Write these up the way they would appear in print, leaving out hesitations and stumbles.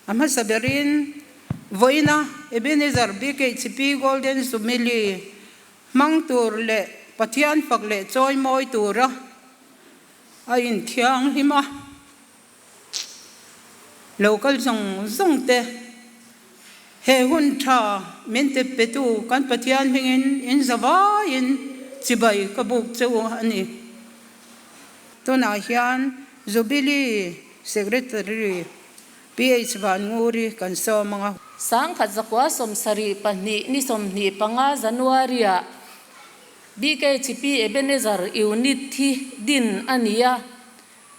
A hmasa berin vawiina Ebenezer BKHP Golden Jubilee hmang tur leh Pathian fak leh chawimawi tura a inthianghlim a, lo kal zawng zawng te he hun tha min ti petu kan Pathian hmingin in zavaiin chibai ka buk che u a ni. Tunah hian Jubilee Secretary PH Vannguri kan sawm ang a. 1972 ni 25 January-ah BKHP Ebenezer Unit hi din a ni a,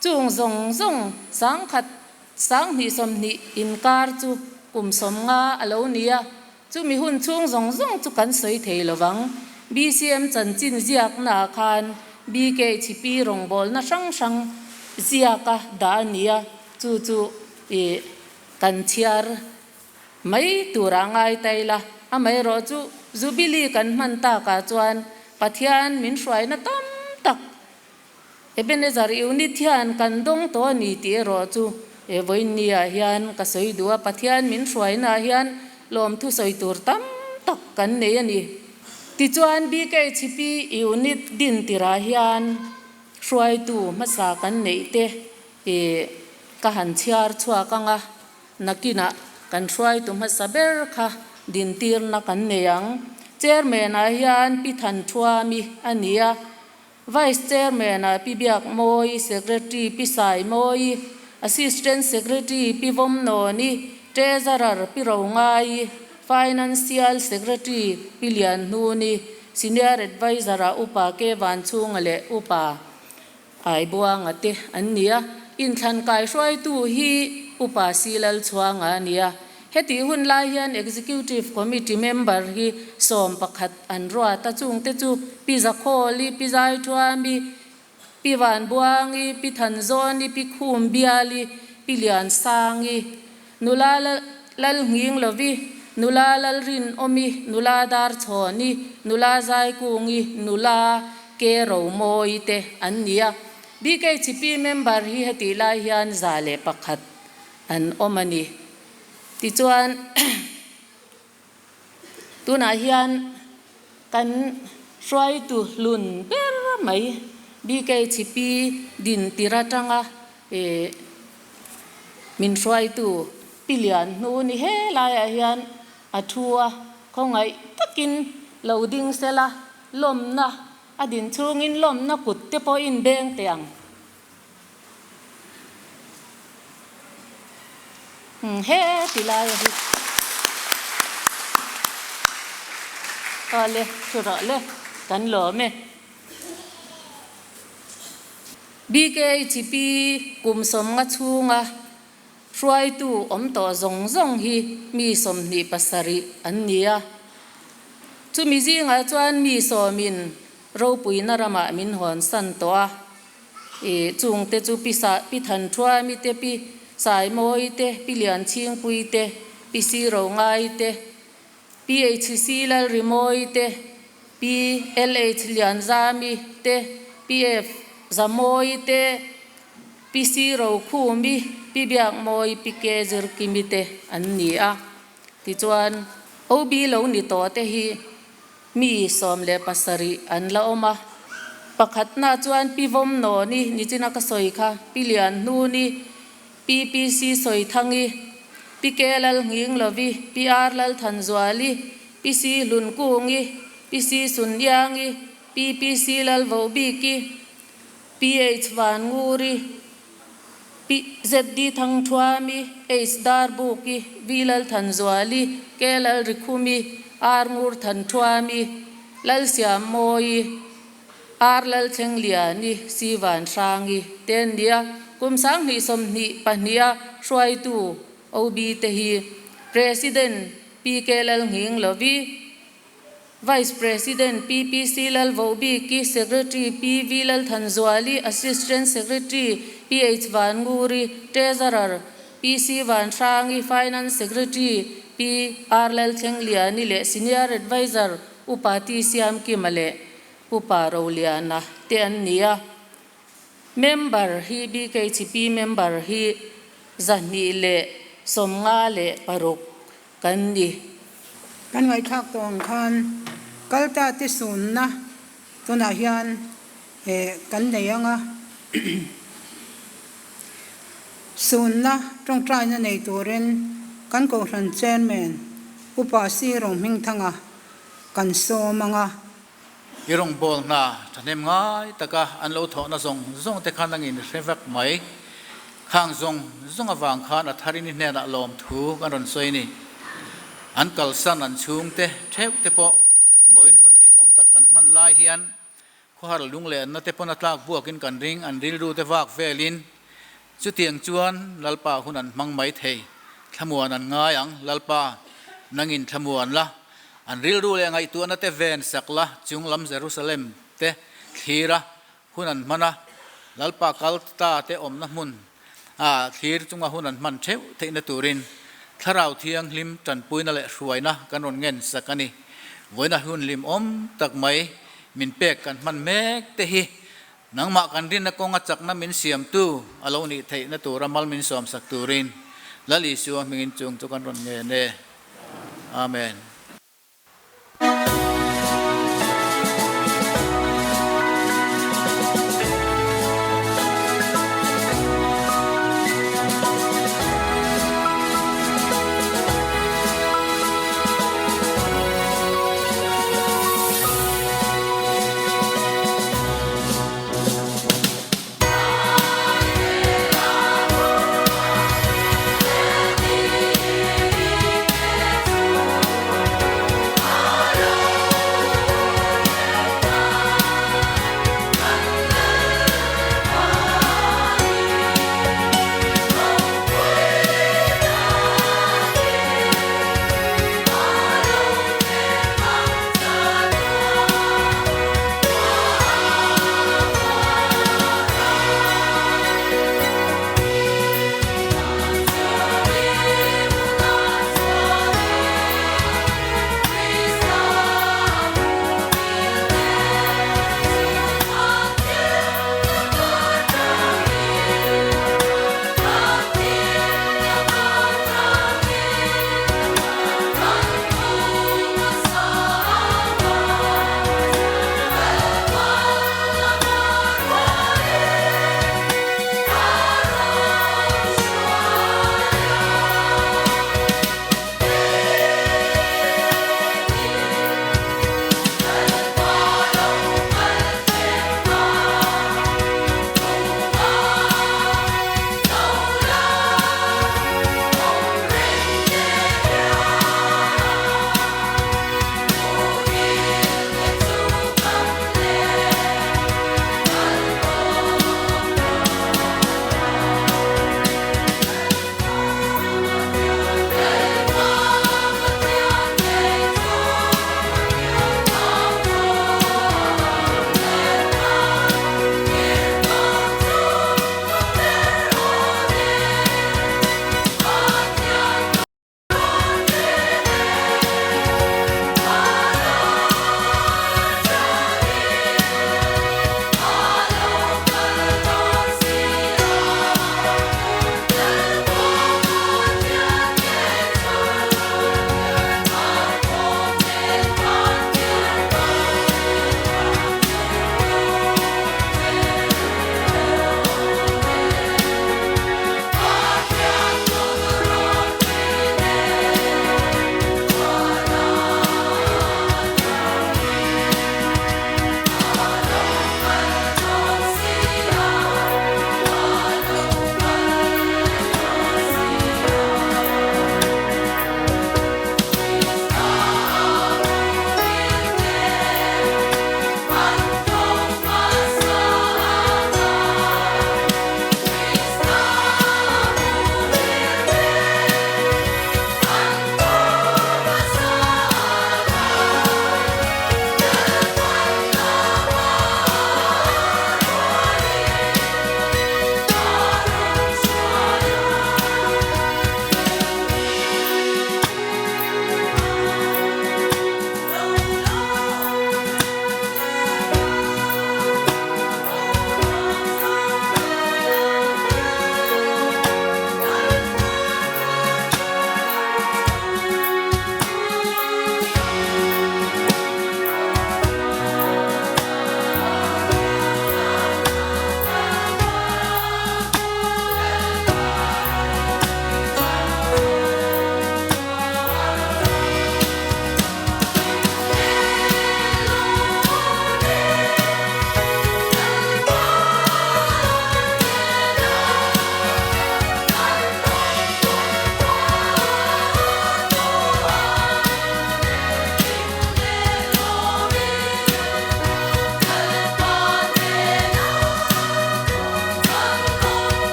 chung zawng zawng 1920 inkar chu kum 50 a lo ni a, chumi hun chhung zawng zawng chu kan sawi thei lo vang. BCM chanchin ziaknaah khan BKHP rawngbawlna hrang hrang ziaka dah a ni a, Chu chu i kan chhiar mai turah ngai ta ila, amaherawh chu Jubilee kan hman takah chuan Pathian min hruaina tam tak Ebenezer Unit hian kan dawng tawh a ni tih erawh chu he vawiinniah hian ka sawi duh a, Pathian min hruainaah hian lawmthu sawi tur tam tak kan nei a ni. Tichuan BKHP Unit din tirah hian hruaitu hmasa kan neih te I ka han chhiar chhuak ang a, nakinah kan hruaitu hmasa ber kha dintirna kan nei ang. Chairman-ah hian Pi Than Thuami a ni a, Vice Chairman-ah Pi Biak Mawi, Secretary Pi Sai Mawi, Assistant Secretary Pi Vawm Nawni, Treasurer Pi Ro Ngai, Financial Secretary Pi Lian Hnuni, Senior Adviser-ah Upa Ke Vanchhunga leh Upa Aibuanga te an ni a, inthlan kaihruaitu hi Upa Silalchhuanga a ni a. Hetih hun lai hian Executive Committee member hi 11 an ruat a, chungte chu Pi Zakhawli, Pi Zaithuami, Pi Vanbuangi, Pi Thanzawni, Pi Khumbiali, Pi Liansangi, Nula Lalnghinglovi, Nula Lalrinawmi, Nula Darchhawni, Nula Zaikungi, Nula Ke Romawi te an ni a. BKHP member hi hetih lai hian 101 an awm a ni. Tichuan tunah hian kan hruaitu hlun ber mai BKHP din tir atanga Ih, min hruaitu Pi Lian hnu ni he laiah hian a thu a, khawngaih takin lo ding sela, lawmna a din chhungin lawmna kut te pawhin beng teh ang. He ti laia hi. Awle, thu rawh le, kan lawm e. BKHP kum 50 chhunga hruaitu awm tawh zawng zawng hi mi 27 an ni a. Chumi zingah chuan mi sawmin ropuina ramah min hawnsan tawh a. I chungte chu Pi Sa, Pi Thanṭhuami te, Pi Saimawi te, Pi Lianchhingpui te, Pi Sirongai te, PHC Lalrimawi te, PLH Lianzami te, PF Zamawi te, PC Rokhumi, Pi Biakmawi, Pi Ke Zirkimi te an ni a. Tichuan, OB lo ni tawh te hi mi 17 an la awm a. Pakhatna chuan Pi Vawmnawni, nichina ka sawi kha, Pi Lianhnuni, PPC Sawithangi, Pi Ke Lalnghinglovi, Pi R Lalthanzuali, Pi C Hlunkungi, Pi C Sundiangi, PPC Lalvohbiki, Pi H Vannguri, Pi ZD Thangthuami, H Darbuki, V Lalthanzuali, K Lalrikhumi, R Ngurthanthuami, Lalsiammawi, Ar Lalthlengliani, Si Vanhrangi te an ni a, kum 2022 a hruaitu OB te hi President PK Lalnghinglovi, Vice President PPC Lalvohbiki, Secretary PV Lalthanzuali, Assistant Secretary PH Vannguri, Treasurer PC Vanhrangi, Finance Secretary PR Lalthlengliani leh Senior Adviser Upa T Siamkima leh Upa Roliana te an ni a. Member hi BKHP member hi 56 kan ni. Kan ngaihthlak tawh ang khan kalta te sunna tunah hian kan nei ang a, sunna tawngtaina nei turin kan Kohhran Chairman Upa Sirong Hmingthanga kan sawm ang a. I rawngbâwl hna ṭhahnem ngai taka an lo thawhna zawng zawng te khan angin hre vek mai. Khang zawng zawng avang khan a tharin i hnenah lawmthu kan rawn sawi a ni. An kalsan an chhungte theuh te pawh vawiin hun hlimawm tak kan hman lai hian khawhar lunglenna te pawn a tlak buakin kan ring an rilru te vak velin chutiang chuan Lalpa hun an hmang mai thei. Thlamuan an ngai ang, Lalpa nangin thlamuan la, an rilru leh ngaihtuahna te ven sak la, chung lam Jerusalem te thlir a, Hun an hman a, Lalpa kal ta te awmna hmun a thlir chunga hun an hman theuh theihna turin Thlarau Thianghlim tanpuina leh hruaina kan rawn ngen sak a ni. Vawiina hun hlim awm tak mai min pek kan hman mek te hi nangmah kan rinna kawnga chakna min siamtu a lo nih theihna tura mal min sawmsak turin Lal Isua hmingin chung chu kan rawn ngen e. Amen.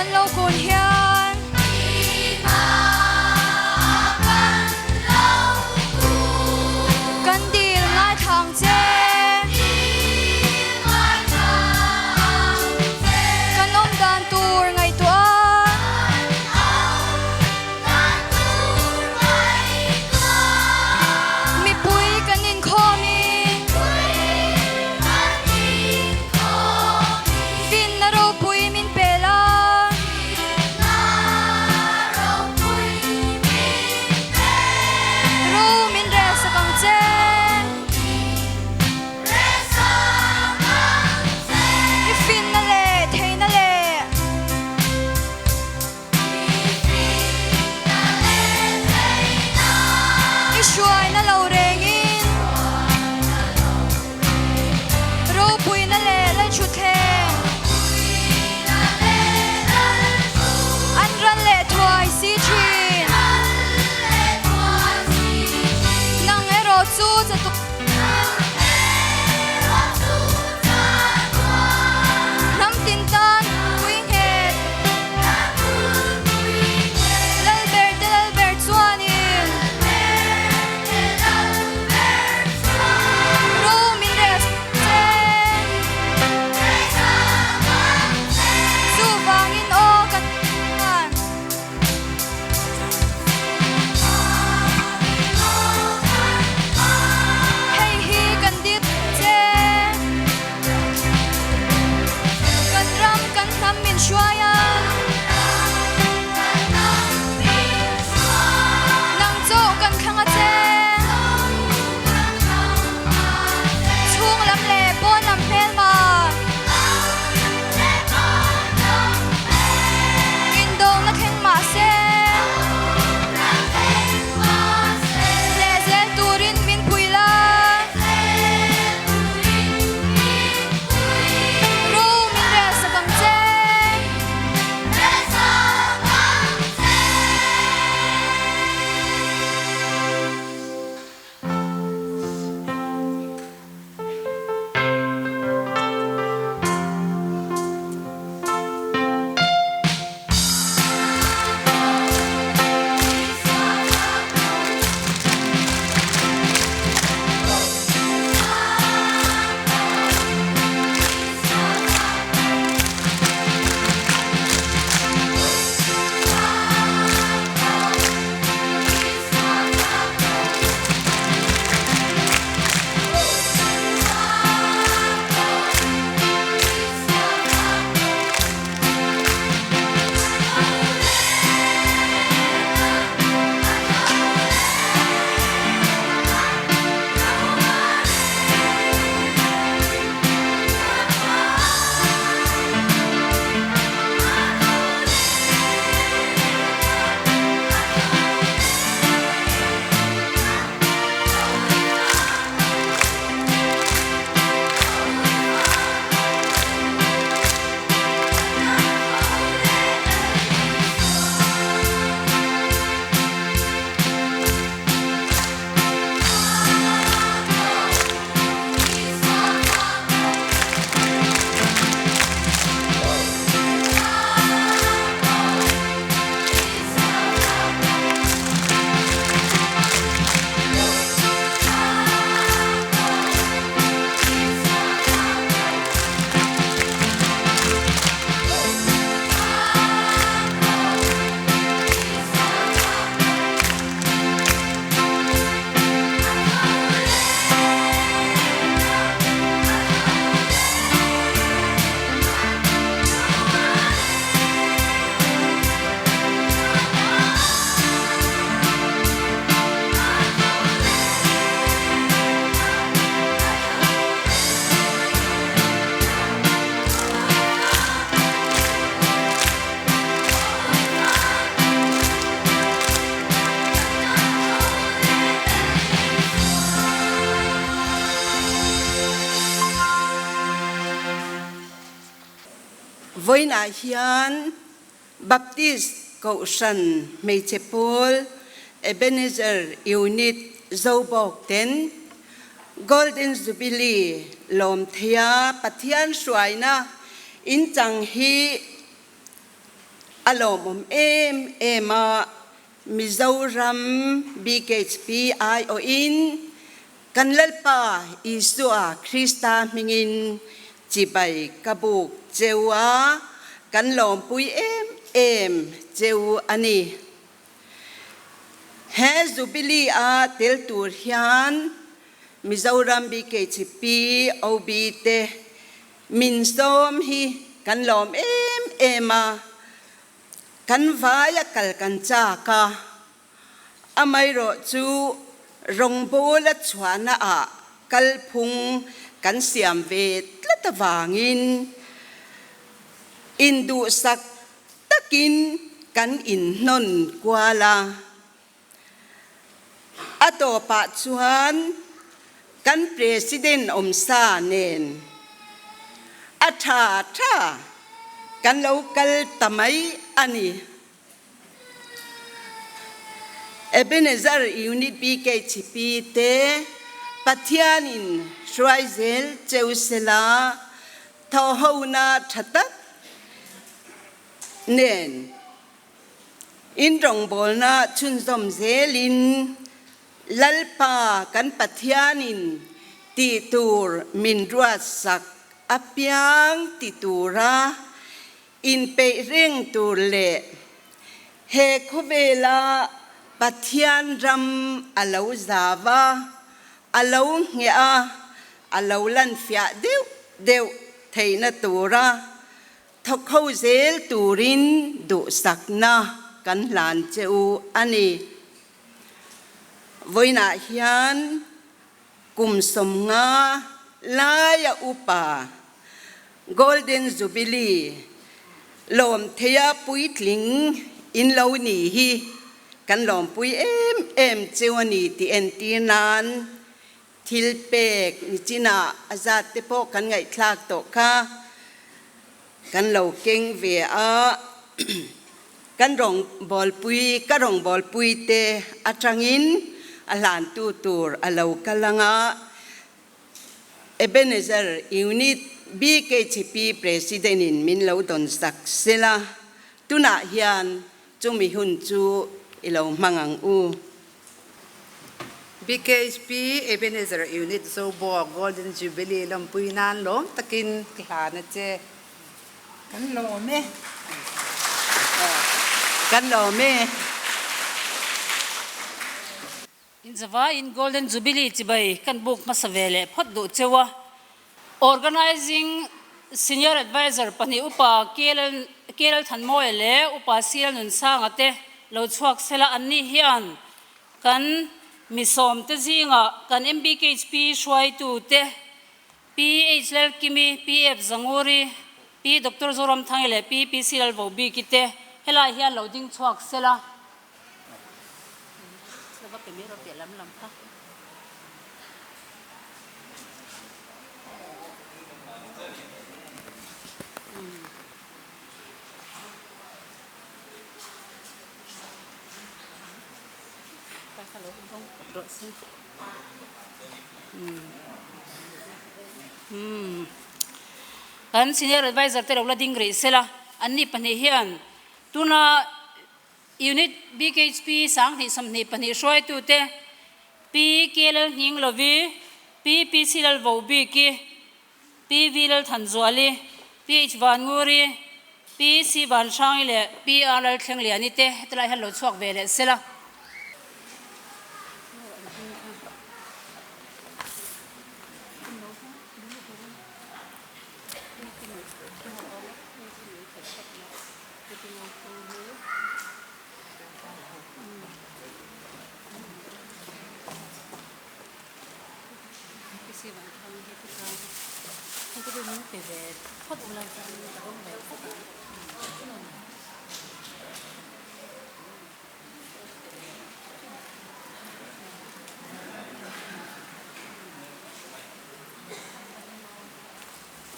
Kan lo kun hian. Kan dil ngaithla ang che. Kan awm dan tur ngaihtuah. Mipui kan inkhawmin. Finna ropui min pe la. Ro min relsak ang che. I finna leh theihna leh. I hruaina lo rengin ropuina leh lalthutthleng an ral leh thuai si thin. Nang erawh chu chatuk Hnam tin tan pui nghet. Lalber te lalber chuanin Ro min rel che. Chuvangin aw ka tan. Hei hi kan dip che. Kan ram kan hnam min hruai a. Nang chauh kan thlang a che. Chhung lam leh pawn lam hmelma. Indona thleng mahse. Hleh zel turin min pui la. Ro min rel sak ang che. Vawiinah hian Baptist Kohhran Hmeichhe Pawl Ebenezer Unit Zobawk ten Golden Jubilee lawm theia Pathian hruaina inchang hi. A lawmawm em em a, Mizoram BKHP aiawhin kan Lalpa Isua Krista hmingin chibai ka buk cheu a, kan lawmpui em em cheu a ni. He Jubilee a tel tur hian Mizoram BKHP OB te min sawm hi kan lawm em em a, kan vaia kal kan chak a, amaherawh chu rawngbawl a chhuahna ah kalphung kan siam ve tlat avangin induhsak takin kan inhnawn kual a. A tawpah chuan kan President awmsa nen a tha tha kan lo kal ta mai a ni. Ebenezer Unit BKHP te Pathianin hruai zel cheu sela thawhhona tha tak nen In rawngbawlna chhunzawm zelin Lalpa kan Pathianin tih tur min ruatsak apiang ti tura inpeih reng tur leh he khawvela Pathian ram a lo zau a, a lo ngheh a, a lo lanfiah deuh deuh theihna tura Thawkho zel turin duhsakna kan hlan che u a ni. Vawiinah hian kum 50 laia upa Golden Jubilee lawmtheia puitling in lo ni hi kan lawmpui em em cheu a ni tih entir nan Thil pek ni chinah a zat te pawh kan ngaihthlak tawh kha kan lo keng ve a, kan rawngbawlpui ka rawngbawlpui te atangin a hlantu tur a lo kal ang a, Ebenezer Unit BKHP President in min lo dawn sak sela, tunah hian chumi hun chu i lo hmang ang u. BKHP Ebenezer Unit Zobawk Golden Jubilee lawmpui nan lawm takin ka hlan a che. Kan lawm e. Kan lawm e. In zavaiin Golden Jubilee chibai kan buk hmasa ve leh phawt duh cheu a. Organizing Senior Adviser pahnih Upa KL KL Thanmawia leh Upa CL Nunsanga te lo chhuak sela an ni hian kan mi sawmte zingah kan MBKHP hruaitute PH Lalkimi, PF Zanguri, Pi Doctor Zoramthangi leh Pi PC Lalvobiki te helai hian lo ding chhuak sela. Kan senior adviser te lo la ding rih sela, anni pahnih hian tuna Unit BKHP 2022 hruaitute Pi KLL Nghinglovi, Pi PC Lalvobiki, Pi V Lalthanzuali, Pi H Vannguri, Pi C Vanhrangi leh Pi R Lalthlengliani te hetilai hian lo chhuak ve leh sela.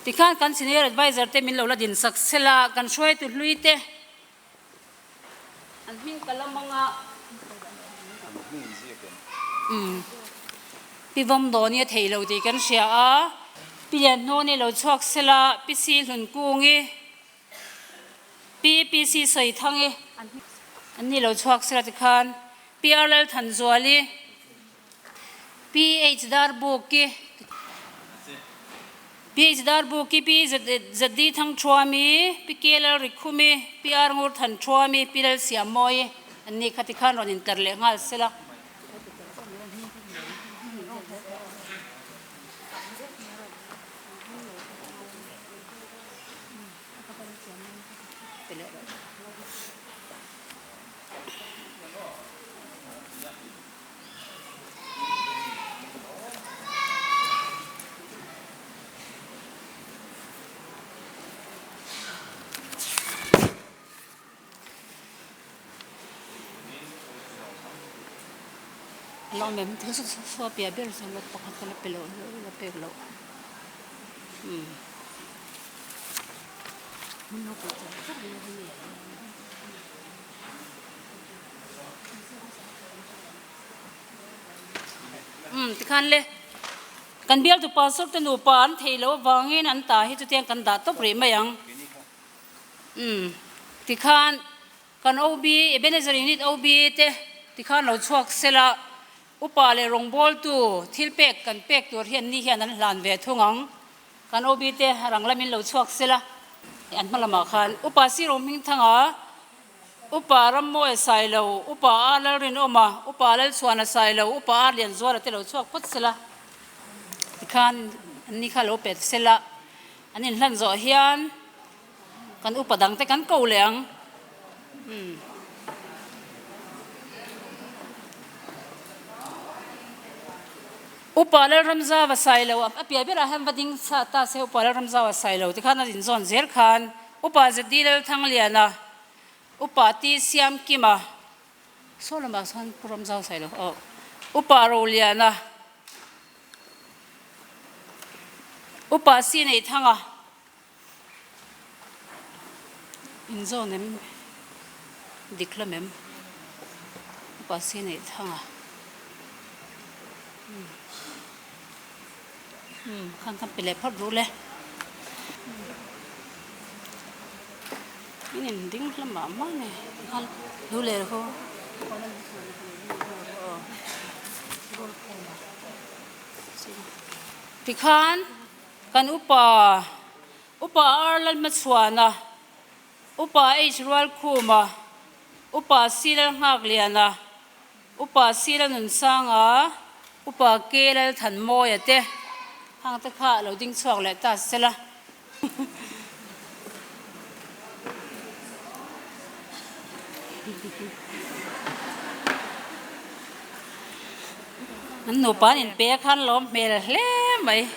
Tikhan kan senior adviser te min lo la din sak sela kan hruaitu hlui te an hming ka la mang a. Umm Pi Vawm Dawni a thei lo tih kan hria a. Pi Lianhnawni lo chhuak sela Pi Si Hlun Kungi. Pi PC Sawithangi an ni lo chhuak sela tikhan Pi R Lalthanzuali, Pi H Darbuki, Pi H Darbuki, Pi ZD Thangthuami, Pi K Lalrikhumi, Pi R Ngurthanthuami, Pi Lalsiammawi an ni kha tikhan rawn intlar leh nghal sela. Lo mem thil saw piah ber chuan la pakhat ka la pe loh la pek loh umm umm tikhan le kan bialtu pastor te nupa an theih loh avangin an ta hi chutiang kan dah tawp rih mai ang umm tikhan Kan OB, Ebenezer Unit OB te tikhan lo chhuak sela, upa leh rawngbawltu thil pek kan pek tur hi anni hian an hlan ve thung ang. Kan OB te rang lamin lo chhuak sela, an hma lamah khan Upa Siro Hmingthanga, Upa Rammawi Sailo, Upa A Lalrinawma, Upa Lalchhuana Sailo, Upa A Lianzuala te lo chhuak phawt sela, tikhan anni kha lo pet sela, an inhlan zawh hian Kan upa dang te kan ko leh ang. Umm. Upa Lalramzau a sai lo, a piah berah hian va ding chah ta se Upa Lalramzau a sai lo tikhan a inzawn zel khan Upa ZD Lalthangliana, Upa T Siamkima, saw lamah sawn Pu Ramzau sai lo, aw Upa Roliana, Upa C Neihthanga, Inzawn em dik lam em upa si neih thang a umm khan khan pe leh phawt ru le in in ding hla mah mah a ni khan lu leh ho tikhan. Kan upa, Upa R Lalhmachhuana, Upa H Rualkhuma, Upa C Lalnghakliana, Upa C Lalnunsanga, Upa K Lalthanmawia te hang te kha lo ding chhuak leh ta sela. An nupa an inpe a khan lawm hmel hle mai.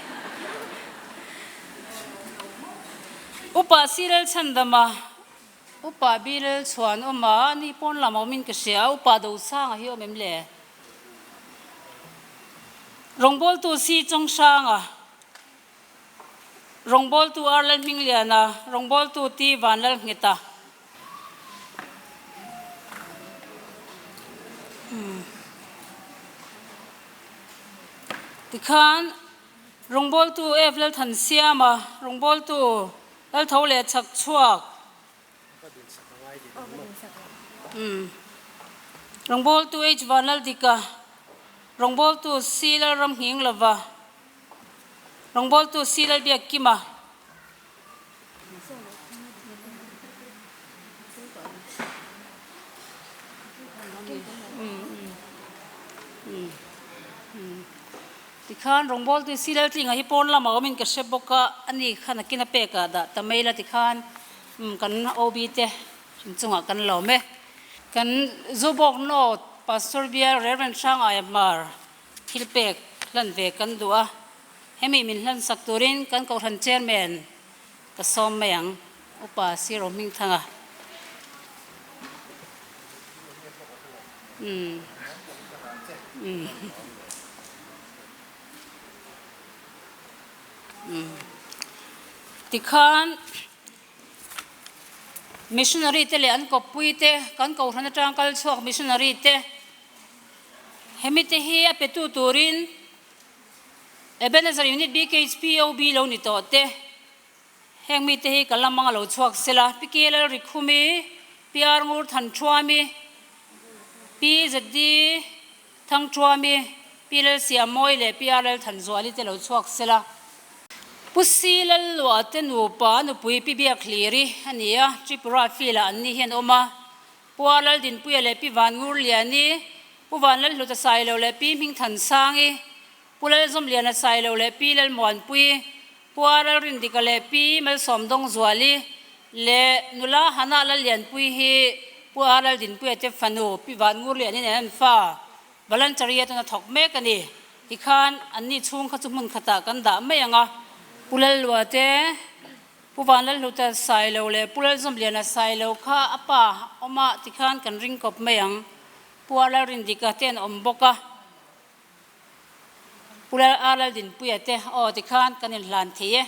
Upa Sirel Chhandama, Upa Bilel chhuan awm a, ani pawn lam a awmin ka hria a, Upa Dosanga hi awm em le? Rawngbawltu Si Chawnghranga. Rawngbawltu Ar Lalhmingliana, Rawngbawltu Ti Vanlalngheta. Tikhan Rawngbawltu F Lalthansiama, Rawngbawltu Laltho leh Chhakchhuak. Rawngbawltu H Vanlaldika, Rawngbawltu C Lalramnghinglova. Rawngbawltu Si Lalbiakkima. Tikhan rawngbawltu Si Laltlinga hi pawn lamah awmin ka hre bawk a, ani khan a kina pekah dah ta mai la tikhan kan OB te inchungah kan lawm e. Kan Zobawk North Pastor Bial Rev. Hrangaia Hmar Thil pek hlan ve kan duh a, hemi min hlan sak turin kan Kohhran Chairman ka sawm mai ang, Upa Sir Rohmingthanga. Umm. Umm. Umm. Tikhan Missionary te leh an kawppui te, kan Kohhran atang kal chhuak Missionary te, Hemi te hi a petu turin Ebenezer Unit BKHPOB lo ni tawh te. Heng mite hi kan lamang a lo chhuak sela, Pi KLL Rikhumi, Pi R Ngur Thanṭhuami, Pi ZD Thangṭhuami, Pi Lalsiammawi leh Pi R Lalthanzuali te lo chhuak sela. Pu Si Lalluah te nupa nupui Pi Biakhliri a ni a, Tripura field-ah an ni hian awm a. Pu R Laldinpuia leh Pi Van Ngurliani, Pu Van Lalhluta Sailo leh Pi Hmingthansangi, Pu Lalzawmliana Sailo leh Pi Lalmuanpui, Pu R Lalrindika leh Pi Malsawmdawngzuali leh nula Hannah Lallianpui hi Pu R Laldinpuia te fanu Pi Van Ngurliani nen an fa Valanchari atana thawk mek a ni. Tikhan anni chhung kha chu hmun khatah kan dah mai ang a. Pu Lallua te, Pu Van Lalhluta Sailo leh Pu Lalzawmliana Sailo kha a pa awmah tikhan kan ring kawp mai ang. Pu R Lalrindika te an awm bawk a. Pu Lal R Laldinpuia te aw tikhan kan inhlan thei e.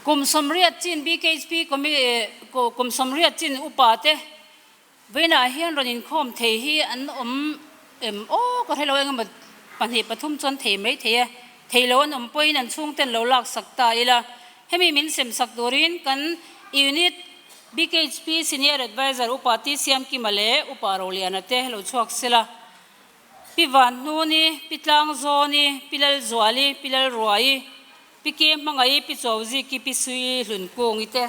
Kum 80 chin BKHP kum 80 chin upa te Vawiinah hian rawn inkhawm thei hi an awm em aw ka hre lo engemaw pahnih pathum chuan thei mai thei e, thei lo an awm pawhin an chhungten lo lak sak ta ila hemi min sem sak turin kan Unit BKHP Senior Adviser Upa T Siamkima leh Upa Roliana te lo chhuak sela Pi Vanhnuni, Pi Tlangzawni, Pi Lalzuali, Pi Lalruai, Pi Ke Hmangaih, Pi Chawziki, Pi Sui Hlunkungi te.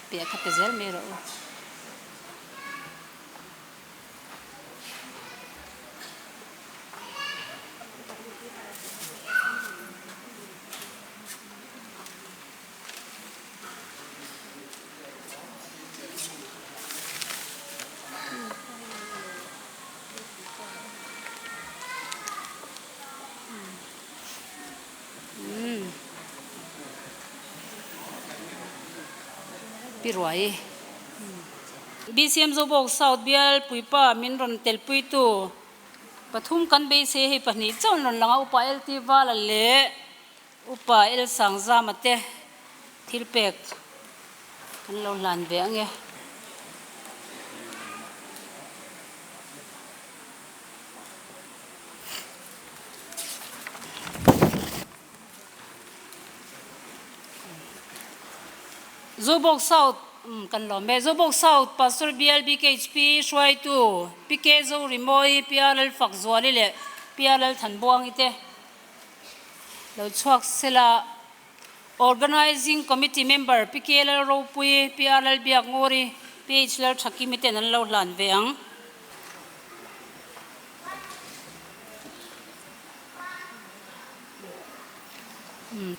Piah kha pe zel mai rawh u. Pi Ruai BCM Zobawk South bial puipa min rawn telpuitu pathum kan beisei hei pahnih chauh an rawn lang a, Upa LT Vala leh Upa El Sangzama te thil pek kan lo hlan ve ang e. Zobawk South kan lawm e. Zobawk South Pastor Bial BKHP hruaitu Pi K Zorimawi, Pi R Lalfakzuali leh Pi R Lalthanbuangi te lo chhuak sela. Organising Committee member Pi K Lalropui, Pi R Lalbiaknguri, Pi H Lalthakimi ten an lo hlan ve ang.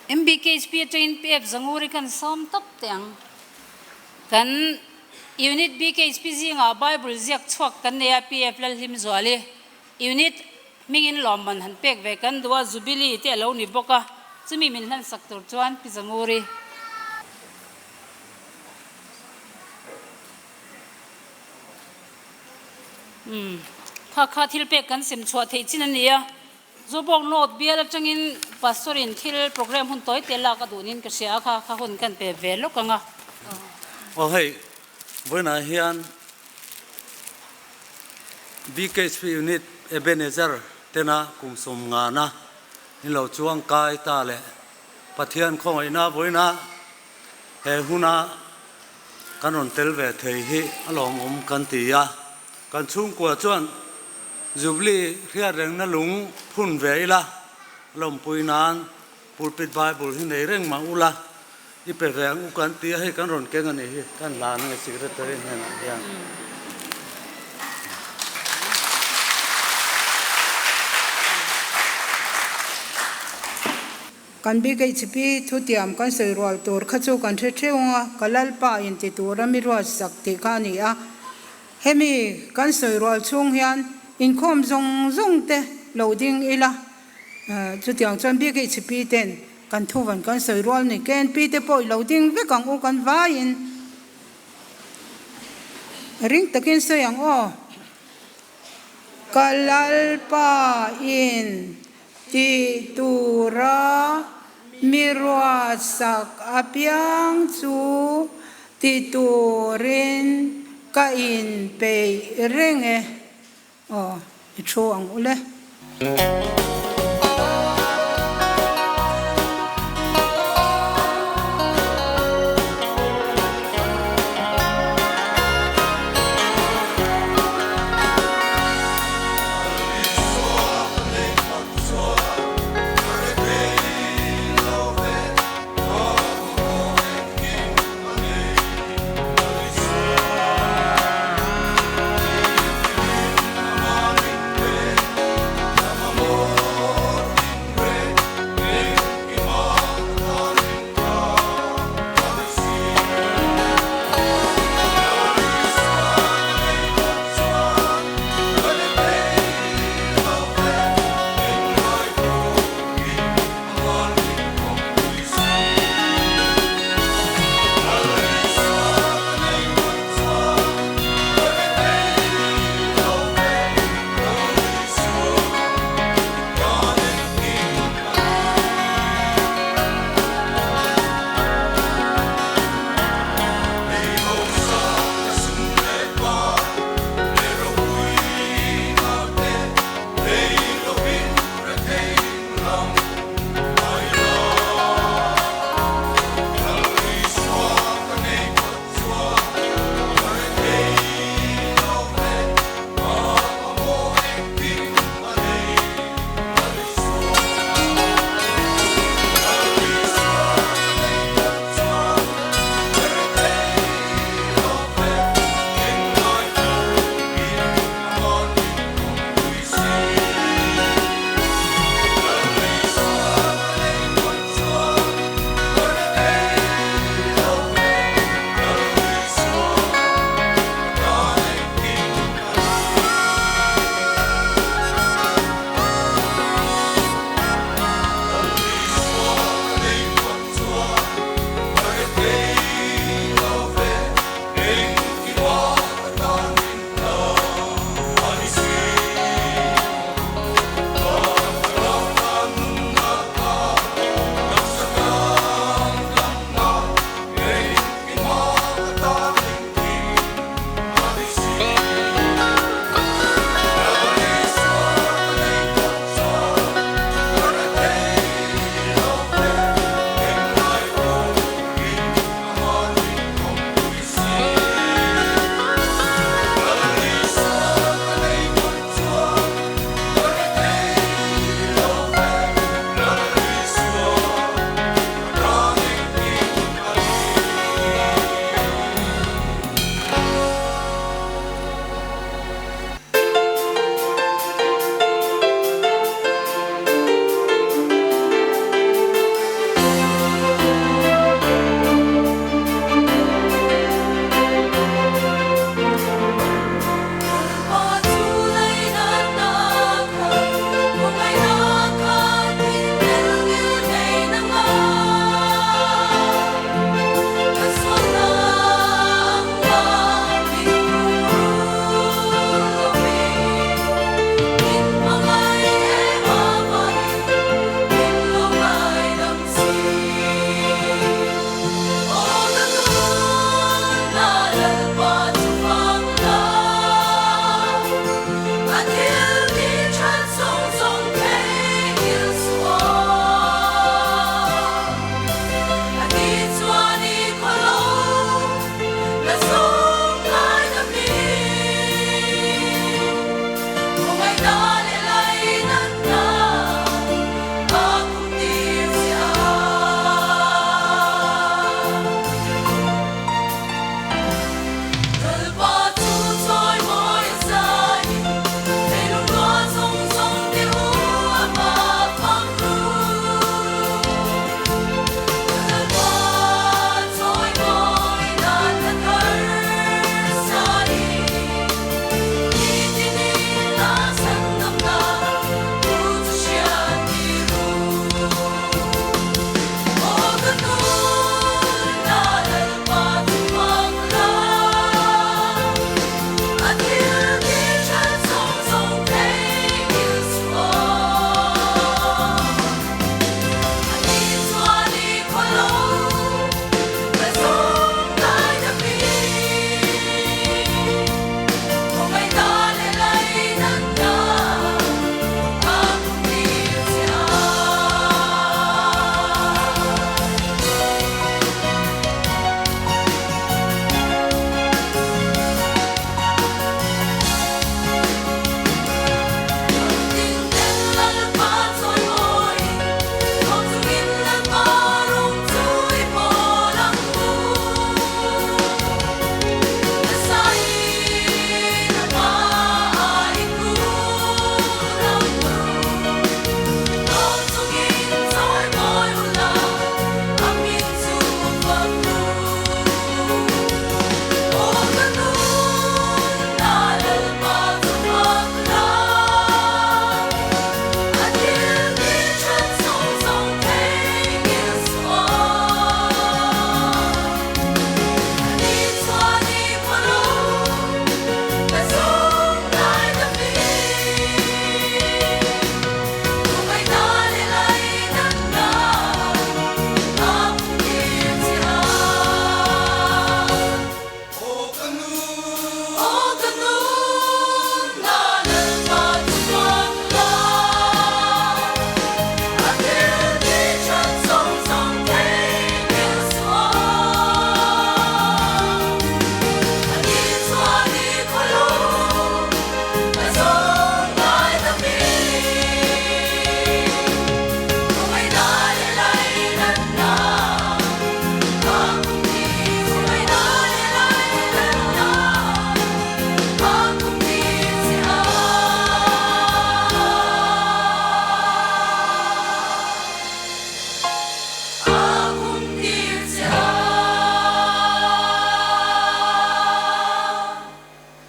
MBKHP atangin Pi F Zanguri khan sawm tawp teh ang. Kan Unit BKHP zingah Bible ziak chhuak kan nei a, Pi F Lalhlimzuali. Unit hmingin lawmman han pek ve kan duh a, Jubilee te a lo ni bawk a, chumi min hlansak tur chuan Pi Zanguri. Umm, kha kha thil pek kan sem chhuah theih chin a ni a, Zobawk North bial atangin Pastor in thil program hun tawi te lak a duhnin ka hria a, kha kha hun kan pe ve lawk ang a. Aw hei, vawiinah hian BKHP Unit Ebenezer tena kum sawm ngana in lo chuang kai ta leh Pathian khawngaihna vawiinah he huna kan rawn tel ve thei hi a lawmawm kan ti a, kan chhungkua chuan Jubilee hriat rengna lung phun ve ila lawmpui nan Pulpit Bible hi nei reng mah ula i pe ve ang u kan ti a, hei kan rawn keng a nih hi, kan hlan ange Secretary hnenah hian. Kan BKHP thutiam kan sawi rual tur kha chu kan hre theuh ang a, ka Lalpa in ti tura mi ruat sak tih kha a ni a. Hemi kan sawi rual chhung hian inkhawm zawng zawng te lo ding ila, chutiang chuan BKHP ten kan thuvan kan sawi rual ni. KNP te pawh i lo ding vek ang u kan vaiin ring takin sawi ang aw. Ka Lalpa in. Ti tura mi ruahsak apiang chu ti turin ka inpeih reng e. Aw, i thu ang u le.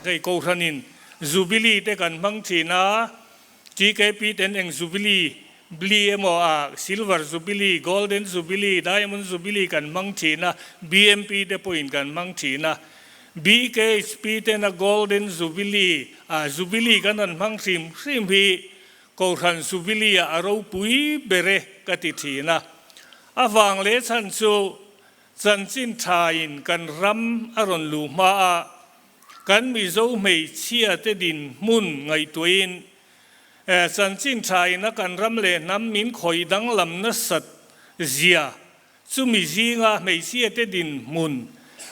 Hei Kohhranin Jubilee te kan hmang thin a, TKP ten eng Jubilee, Bli emaw a Silver Jubilee, Golden Jubilee, Diamond Jubilee kan hmang thin a, BMP te pawhin kan hmang thin a. BKHP tena Golden Jubilee, a Jubilee kan han hmang hrim hrim hi Kohhran Jubilee ah a ropui ber e ka ti thin a. A vang leh chhan chu chanchin thain kan ram a rawn luh hma a, kan Mizo hmeichhia te dinhmun ngaihtuahin chanchin thain a kan ram leh hnam min khawih danglam nasat zia chumi zinga hmeichhia te dinhmun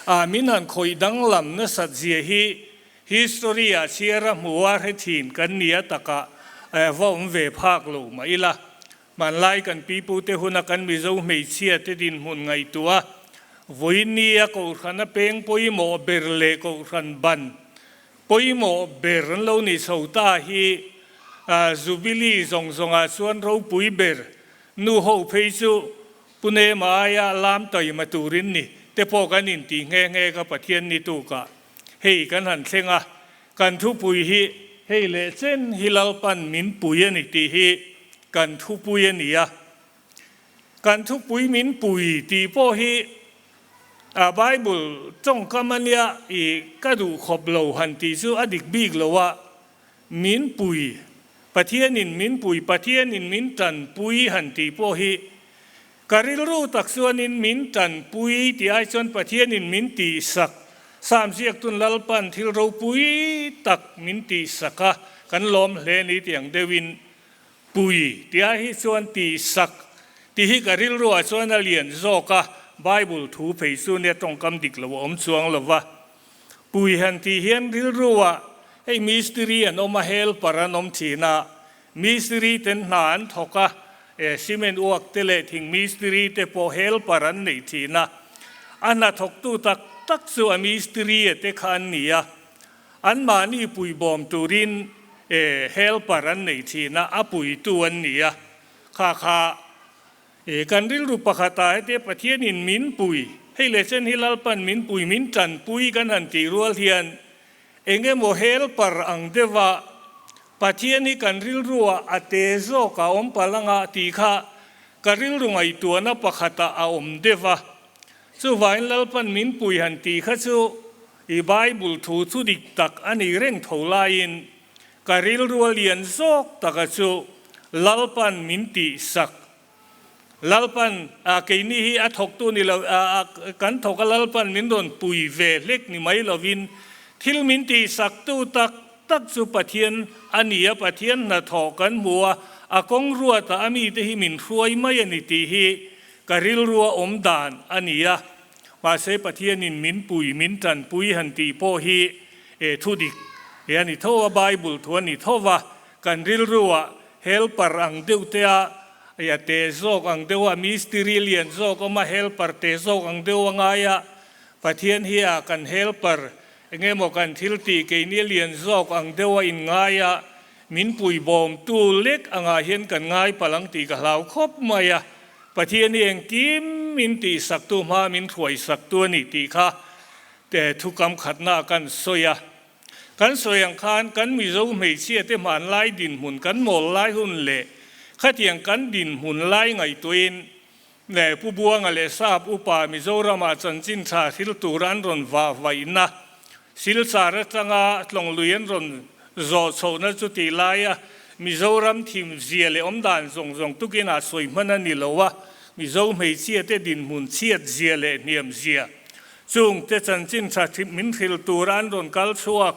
ah min han khawih danglam nasat zia hi history ah chhiar a hmu a hre thin kan ni a takah va awm ve phak lo mah ila. Hmanlai kan pipute huna kan Mizo hmeichhia te dinhmun ngaihtuah a, vawinia Kohhrana peng pawimawh ber leh Kohhran ban pawimawh ber an lo ni chho ta hi Jubilee zawng zawngah chuan ropui ber nu ho phei chu Pune aia lam taima turin ni te pawh kan intih nghe nghe ka Pathian ni tukah hei kan han thleng a, kan thupui hi hei leh chen hi Lalpan min pui a ni tih hi kan thupui a ni a. Kan thupui min pui tih pawh hi a Bible tawngkam a nia i ka duh khawp lo han tih chu a dik bik lo a, min pui, Pathianin min pui, Pathianin min tanpui han tih pawh hi Ka rilru tak chuanin min tanpui tih ai chuan Pathianin min tihsak, Sam ziaktun Lalpan thil ropui tak min tihsak a, kan lawm hle ni tih ang deuhin pui tih ai hi chuan tihsak tih hi ka rilruah chuan a lian zawk a, Bible thu phei chu nia tawngkam dik lo a awm chuang lo va. Pui han tih hian rilruah hei mistiri an awm a, helper an awm thin a, Mistiri ten hna an thawk a, cement uak te leh thing mistiri te pawh helper an neih thin a. A hna thawktu tak tak chu a mistiri a te kha an ni a. Anmahni puibawm turin helper an neih thin a, a puitu an ni a. Kha kha kan rilru pakhatah hete Pathianin min pui, hei leh chen hi Lalpan min pui, min tanpui kan han tih rual hian Eng emaw helper ang deuha Pathian hi kan rilruah a te zawk a awm palh anga tih kha ka rilru ngaihtuahna pakhatah a awm deuh a. Chuvangin Lalpan min pui han tih kha chu i Bible thu chu dik tak a ni reng tho laiin ka rilrua lian zawk taka chu Lalpan min tihsak Lalpan, a keini hi a thawktu ni lo, a kan thawk a Lalpan min rawn pui ve hlek ni mai lovin thil min tihsaktu tak tak chu Pathian a ni a, Pathian hnathawh kan hmu a, a kawng ruatah a mite hi min hruai mai a ni tih hi ka rilrua awm dan a ni a. Mahse Pathianin min pui, min tanpui han tih pawh hi thu dik a ni tho a, Bible thu a ni tho va, kan rilruah Helper ang deuh te a, ia te zawk ang deuh a, mistiri lian zawk awm a, helper te zawk ang deuh a ngai a, Pathian hi a kan helper eng emaw kan thil tih keini lian zawk ang deuh a in ngai a, min puibawm tu lek angah hian kan ngai palh ang tih ka hlau khawp mai a, Pathian hi engkim min tihsak tu hma min hruaisak tu a ni tih kha te thukam khatna a kan sawi a. Kan sawi ang khan kan Mizo hmeichhia te hmanlai dinhmun kan mawl lai hun leh khatiang kan dinhmun lai ngaihtuahin leh Pu Buanga leh Sap upa Mizoramah chanchin tha thil tur an rawn vah vaihna Silchar atanga Tlawnglui an rawn zawh chhohna chu tih laia Mizoram thim zia leh awmdan zawng zawng tukin ah sawi hman a ni lo a, Mizo hmeichhia te dinhmun chhiat zia leh hniam zia Chung te chanchin tha min hril tura an rawn kal chhuak,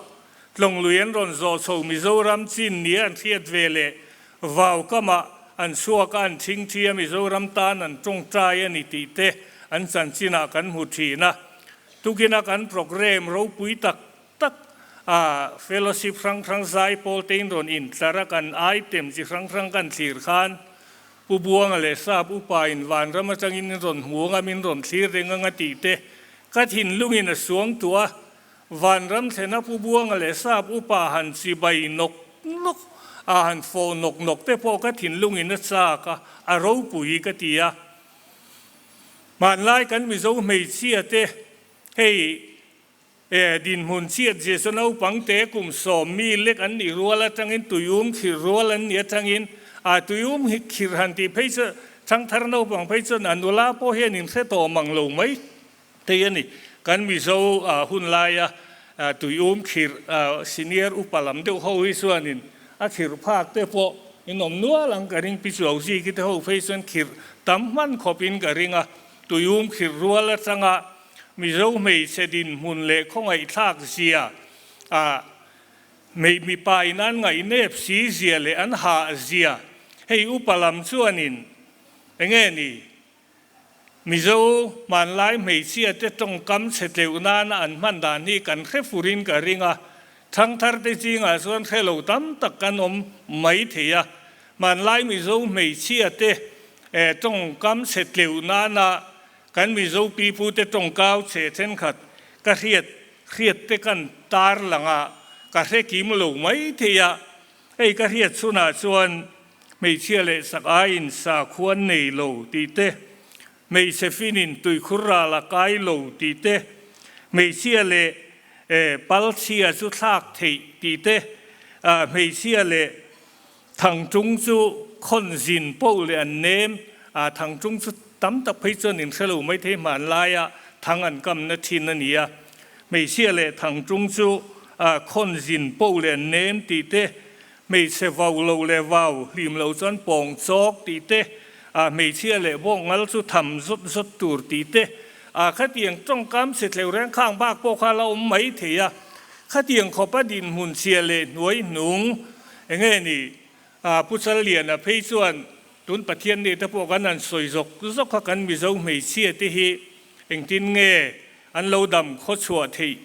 Tlawnglui an rawn zawh chho Mizoram chin nia an hriat ve leh vau kamah an chhuak a, an thingthi a, Mizoram tan an tawngtai a ni tih te an chanchinah kan hmu thin a. Tukina kan programme ropui tak tak a fellowship hrang hrang zai pawl te in rawn intlar a, kan item chi hrang hrang kan thlir khan Pu Buanga leh Sap upa in vanram atangin in rawn hmu anga min rawn thlir reng anga tih te ka thinlungin a suang tuah a, vanram thlena Pu Buanga leh Sap upa han chibai nawk nawk a han fawh nawk nawk te pawh ka thinlungin a chak a, a ropui ka ti a. Hmanlai kan Mizo hmeichhia te hei. E, dinhmun chhiat zia chu naupangte kum 10 mi lek an nih rual atangin tuium khirh rual an nih atangin a tuium khirh han tih phei chu thangthar naupang phei chuan a nula pawh hian in hre tawh mang lo mai thei a ni. Kan Mizo hun laia tuium khirh senior upa lam deuh ho hi chuanin a khirh phak te pawh in awm nual ang ka ring. Pi Chuauzi te ho phei chuan khirh tam hman khawpin ka ring a, tuium khirh rual atanga Mizo hmeichhe dinhmun leh khawngaihthlak zia ah hmei mipa in an ngaihnep si zia leh an hah zia hei upa lam chuanin enge ni Mizo hmanlai hmeichhia te tawngkam chhe tleuh nana an hman dan hi kan hre furin ka ring a, thangthar te zingah chuan hre lo tam tak kan awm mai thei a, hmanlai Mizo hmeichhia te tawngkam chhe tleuh nana Kan Mizo pipute tawngkau chhe thenkhat ka hriat hriat te kan tar lang a, ka hre kim lo mai thei a. Hei ka hriat chhunah chuan hmeichhia leh sak aiin sakhuan nei lo tih te, hmeichhe finin tuikhur ral a kai lo tih te, hmeichhia leh palchhia chu thlak theih tih te, hmeichhia leh Thangṭung chu khawn zin poh leh an nem a, thangṭung chu tam tak phei chuan in hre lo mai thei hmanlaia thang an kamna ṭhin a ni a. Hmeichhia leh thangṭung chu khawn zin poh leh an nem tih te, hmeichhe vau lo leh vau hlim lo chuan pawng chawk tih te, hmeichhia leh bawk ngal chu tham zawt zawt tur tih te, khatiang ṭawngkam chhe tleu reng khang bak pawh kha la awm mai thei a. Khatiang khawpa dinhmun chhia leh hnuai hnung Enge ni? Pu Challiana phei chuan tun Pathian nih te pawh kan han sawi zawk zawk kha kan Mizo hmeichhia te hi engtin nge an lo dam khaw chhuah theih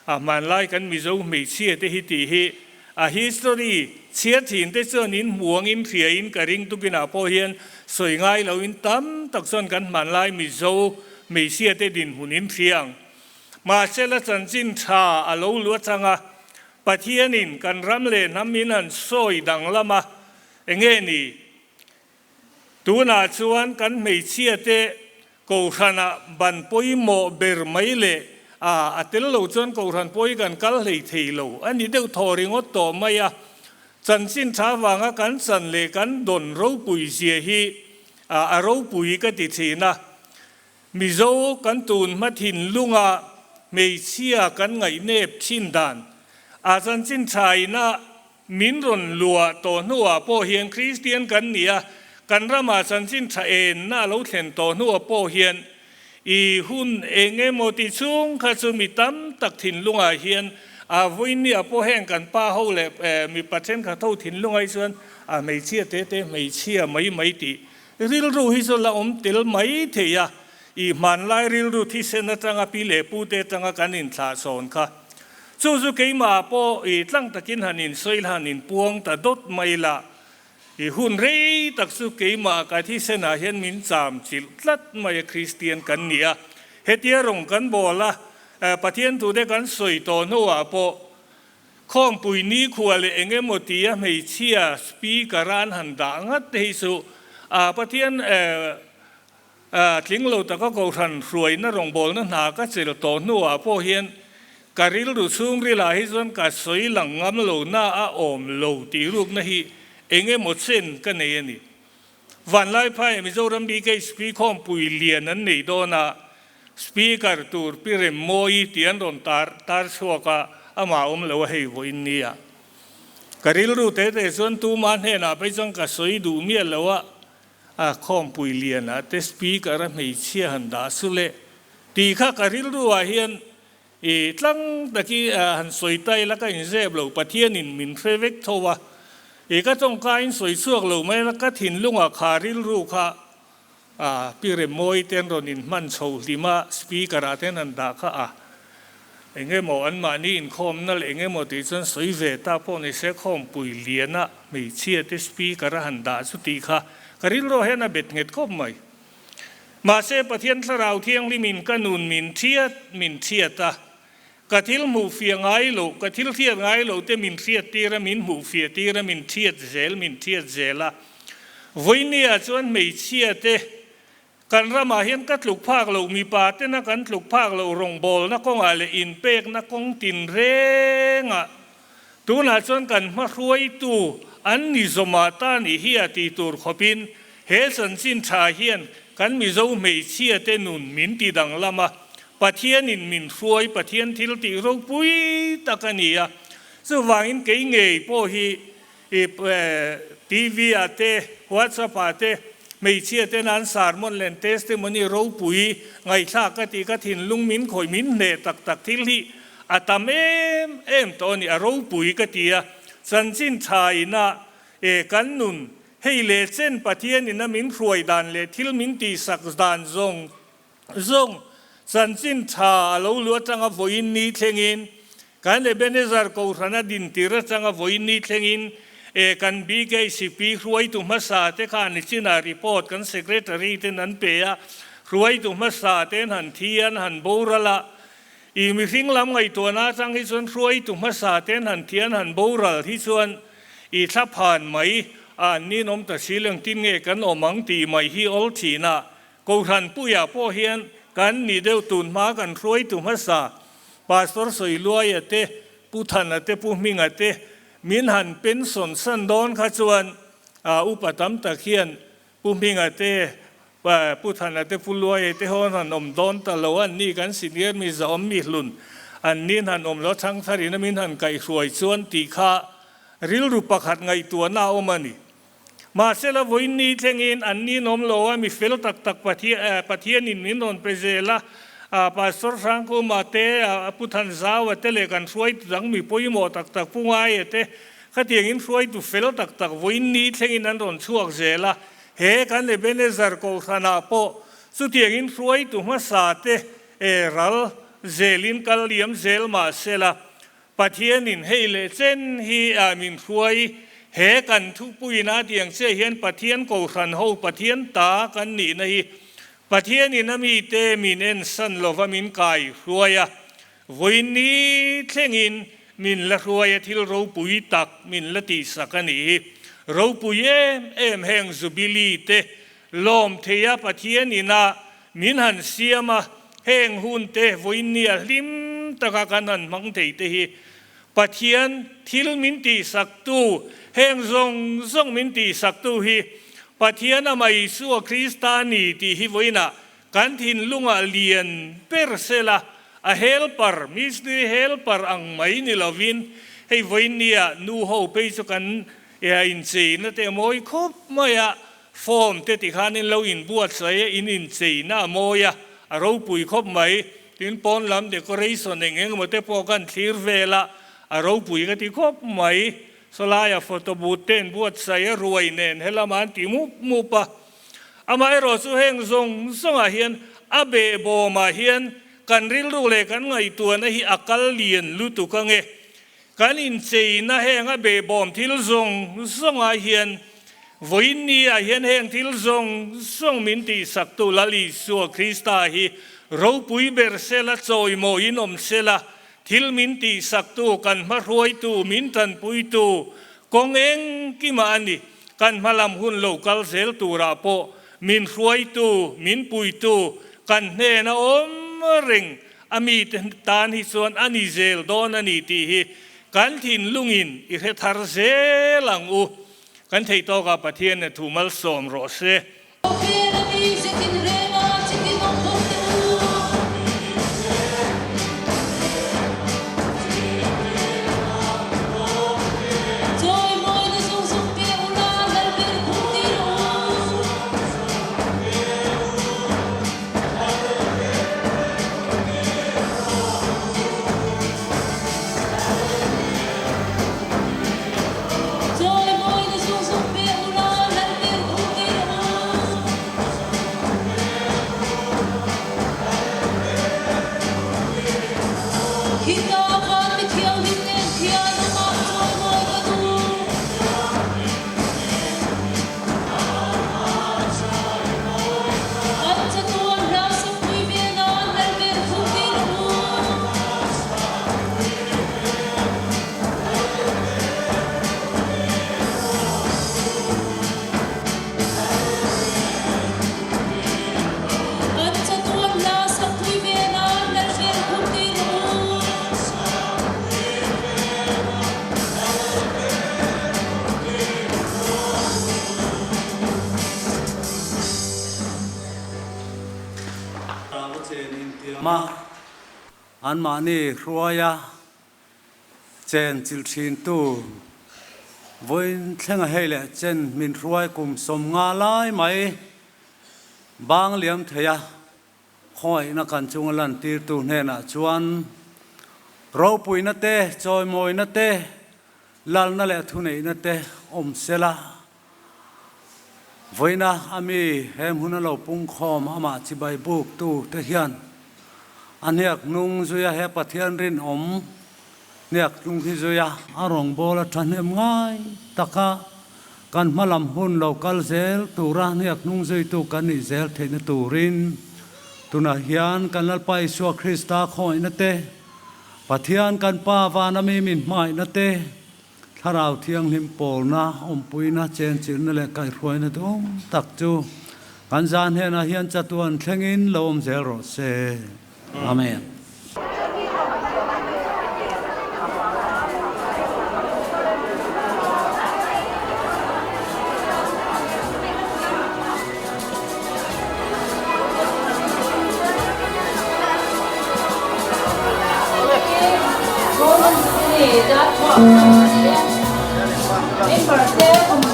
a hmanlai kan Mizo hmeichhia te hi tih hi a history chhiar thin te chuan in hmu angin hria in ka ring tukinah pawh hian sawi ngai lo in tam tak chuan kan hmanlai Mizo hmeichhia te dinhmun in hria ang. Mahsela chanchin tha a lo lu atang a Pathianin kan ram leh hnam in han sawi danglam a, enge ni? Tunah chuan kan hmeichhia te Kohhranah ban pawimawh ber mai leh a, a tel lo chuan Kohhran pawh hi kan kal hlei thei lo a ni deuh thaw ringawt tawh mai a. Chanchin tha vanga kan chan leh kan dawn ropui zia hi a ropui ka ti thin a. Mizo kan tun hma thinlunga hmeichhia kan ngaihnep thin dan a chanchin thaina min rawn luah tawh hnuah pawh hian Kristian kan ni a, kan ramah chanchin tha enna a lo thlen tawh hnuah pawh hian i hun eng emaw ti chhung kha chu mi tam tak thinlungah hian a vawinia pawh heng kan pa ho leh mipa thenkhat ho thinlungah hi chuan a hmeichhia te te hmeichhia mai mai tih Rilru hi chu la awm tel mai thei a, i hmanlai rilru thisen atanga pi leh pu te atanga kan inthlah sawn kha. Chu chu keimah pawh i tlang takin han insawi la, han inpuang ta dawt mai la, i hun rei tak chu keimah ka thisenah hian min cham chilh tlat mai a, Kristian kan ni a, hetia rawng kan bawl a, Pathian thute kan sawi tawh hnuah pawh Khawmpui nikhua leh eng emaw tia hmeichhia speaker a an han dah ngat te hi chu a Pathian tling lo taka kohhran hruaina rawngbawlna hna ka chel tawh hnuah pawh hian ka rilru chhungrilah hi chuan ka sawi lang ngam lo na a awm lo tih rukna hi eng emaw chen ka nei a ni. Vanlaiphai Mizoram BKHP khawmpui lian an nei dawn a, Speaker tur Pi Remmawi tih an rawn tar tar chhuak a, amah awm lo a hei vawiin nia. Ka rilru te te chuan tuma hnenah phei chuan ka sawi duh miah lo a, a khawmpui lianah te Speaker a hmeichhia han dah su le tih kha ka rilru ah hian i tlang taki han sawi ta ila ka inzep lo, Pathianin min hre vek tho a, i ka tawngkain sawi chhuak lo mai la ka thinlungah kha rilru kha A pi Remawi ten rawn in hman chho hlim a, speaker ah ten an dah kha a, eng emaw an mahni inkhawmna leh eng emaw tih chuan sawi ve ta pawh ni se khawmpui lian a hmeichhia te speaker a han dah chu tih kha ka rilru hian a bet nghet khawp mai. Mahse Pathian Thlarau Thianghlim in ka nun min thiat min thiat a, ka thil hmuh fiah ngai loh, ka thil hriat ngai loh te min hriat tir a, min hmuh fiah tir a, min thiat zel, min thiat zel a. Vawinia chuan hmeichhia te Kan ramah hian ka tluk phak loh, mipa tena kan tluk phak loh rawngbawlna kawngah leh inpekna kawng tinrengah tunah chuan kan hmahruaitu an ni zawmah ta nih hi a ti tur khawpin he chanchin tha hian kan Mizo hmeichhia te nun min ti danglam a, Pathianin min hruai, Pathian thil tih ropui tak a ni a. Chuvangin kei ngei pawh hi TV ah te, WhatsApp ah te, hmeichhia ten an sermon leh an testimony ropui ngaihthlak ka tih ka thinlung min khawih min hneh tak tak thil hi a tam em em tawh a ni, a ropui ka ti a. Chanchin tha ina kan nun hei leh chen Pathian ina min hruai dan leh thil min tihsak dan zawng Zawng chanchin tha a lo lu atanga vawiin ni thlengin, kan Ebenezer Kohhrana dintir atanga vawiin ni thlengin e kan BKCP hruaitu hmasa te khan nichinah report kan Secretary ten an pe a, hruaitu hmasa ten han thi an han boral a, i mihring lam ngaihtuahna atang hi chuan hruaitu hmasa ten han thi an han boral hi chuan i thlaphan mai a an ninawm ta si lengtin nge kan awm ang tih mai hi awl thin a. Kohhran puiah pawh hian kan ni deuh tun hma kan hruaitu hmasa Pastor Sawiluaia te, Pu Thana te, Pu Hminga te min han pension san dawn kha chuan upa tam tak hian Pu Hminga te, Pu Thana te, Pu Luaia te ho an han awm dawn ta lo an ni kan senior mi zahawm mi hlun an nin han awm lo thangtharin a min han kaihhruai chuan tih kha rilru pakhat ngaihtuahna a awm a ni. Mahsela vawiin ni thlengin an ninawm lo a, mi fel tak tak Pathianin min rawn pe zel a, Pastor Hrangkuma te, Pu Thanzaua te leh kan hruaitu dang mi pawimawh tak tak Pu Ngaia te khatiangin hruaitu fel tak tak vawiin ni thlengin an rawn chhuak zel a, he kan Ebenezer Kohhranah pawh chutiangin hruaitu hmasa te ral zelin kal liam zel mahsela Pathianin hei leh chen hi a min hruai, he kan thupuina tiang chiah hian Pathian kohhran ho Pathian ta kan nihna hi Pathianin a mite min ensan lova min kai hruai a, vawiin ni thlengin min la hruai a thil ropui tak min la tihsak a nih hi. Ropui em em heng Jubilee te lawm theia Pathianin a Min han siam a, heng hun te vawiinnia hlim taka kan han hmang thei te hi Pathian thil min tihsaktu, heng zawng zawng min tihsaktu hi Pathian amah Isua Krista a ni tih hi vawiinah kan thinlungah lian ber sela, a helper, mystery helper ang mai ni lovin hei vawiinnia nu ho phei chu kan incheina te a mawi khawp mai a, Form te ti khan in lo inbuatsaih a, in incheina a mawi a, a ropui khawp mai. Tin, pawn lam decoration eng eng emaw te pawh kan thlir vel a, a ropui ka ti khawp mai. Sawlaia photo booth te inbuatsaih a, ruai nen helamah an ti mup mup a. Amaherawh chu heng zawng zawngah hian a behbawmah hian kan rilru leh kan ngaihtuahna hi a kal lian lutuk ange. Kan incheina heng a behbawm thil zawng zawngah hian vawiin ni ah hian heng thil zawng zawng min tihsaktu Lal Isua Krista hi ropui ber sela, chawimawiin awm sela, thil min tihsaktu, kan hmahruaitu, min tanpuitu kawng engkimah a ni. Kan hmalam hun lo kal zel turah pawh min hruaitu, min puitu kan hnena awm reng A mite tan hi chuan a ni zel dawn a ni tih hi kan thinlungin i hre thar zel ang u. Kan theih tawkah Pathian e thu malsawm rawh se. chen intiam a, anmahni hruaia chen chilh thintu vawiin thlenga hei leh chen min hruai kum 50 lai mai bang liam thei a, Khawngaihna kan chunga lantirtu hnenah chuan ropuina te, chawimawina te, lalna leh thuneihna te awm sela. Vawiina a mi he hmuna lo pungkhawm amah chibai buktu te hian a hniak hnung zuia he Pathian rinawm hniak hnung hi zuia a rawngbâwl a ṭhahnem ngai taka Kan hmalam hun lo kal zel tura hniak hnung zuitu kan nih zel theihna turin tunah hian kan Lalpa Isua Krista khawngaihna te, Pathian kan Pa vana mi min hmangaihna te, Thlarau Thianghlim pawlna, awmpuina, chenchilhna leh kaihhruaina duhawm tak chu kan zan hnenah hian chatuan thlengin lo awm zel rawh se. Amen. Billy dar ruak a ni e. Kum 50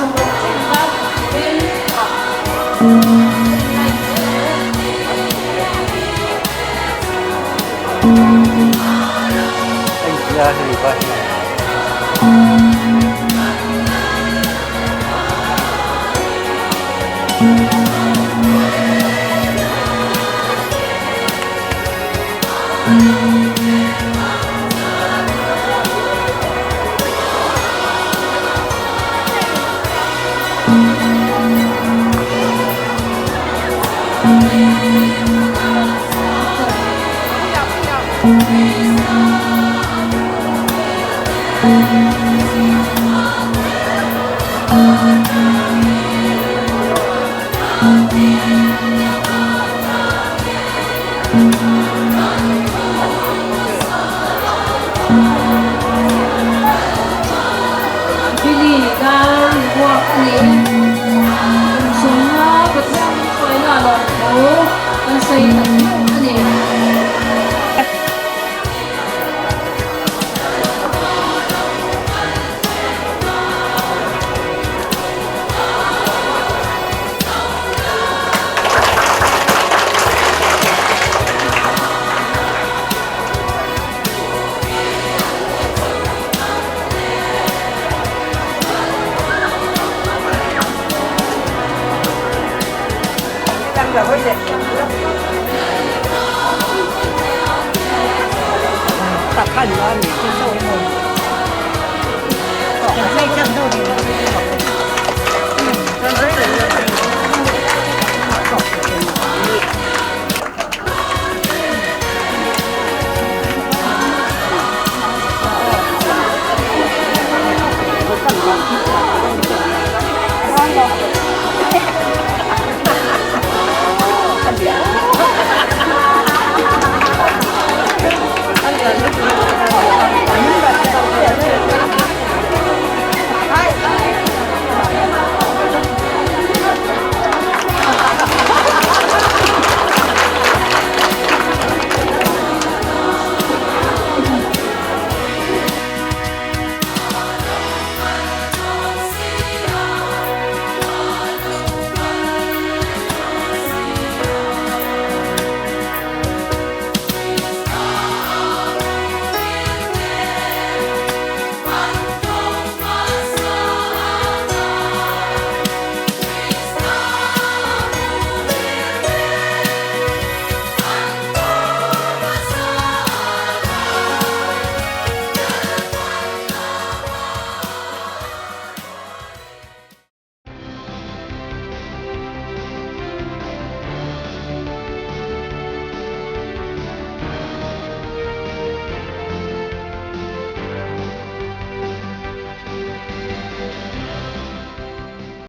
Pathian min hruaina a lawm tho kan sawi tak meuh a ni.